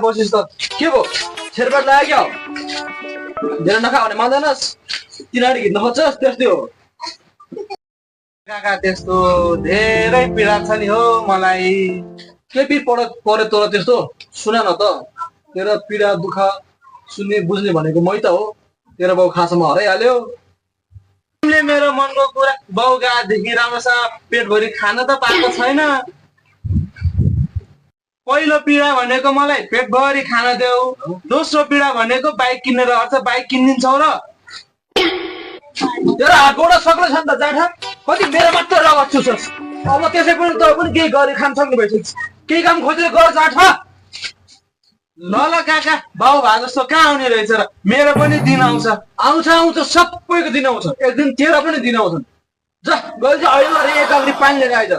बसिस् त के भयो छेरपाट लाग्यो धेरै नखा भने मान्दैनस् तिनीहरू हिँड्न खोज्छस् त्यस्तै हो काका त्यस्तो धेरै पीडा छ नि हो मलाई के पऱ्यो तँलाई त्यस्तो सुन न त तेरो पीडा दुःख सुन्ने बुझ्ने भनेको मै त हो तेरो बाउ खासमा हराइहाल्यो तिमीले मेरो मनको कुरा बाउगादेखि राम्रोसँग पेटभरि खान त पाएको छैन पहिलो पीडा भनेको मलाई पेटभरि खान देऊ दोस्रो पीडा भनेको बाइक किनेर अर्थ बाइक किनिदिन्छौ र तेरो हातबाट सक्लै छ नि त जाठा कति मेरो मात्र रगत चुछस् अब त्यसै पनि तँ पनि केही गरी खान सक्ने भइसक्छ केही काम खोजेर गर जाठा ल ल काका बाउ भए जस्तो कहाँ आउने रहेछ र मेरो पनि दिन आउँछ सबैको दिन आउँछ एक दिन तेरो पनि दिन आउँछन् जा गएपछि अहिले एक अगाडि पानी लिएर आइज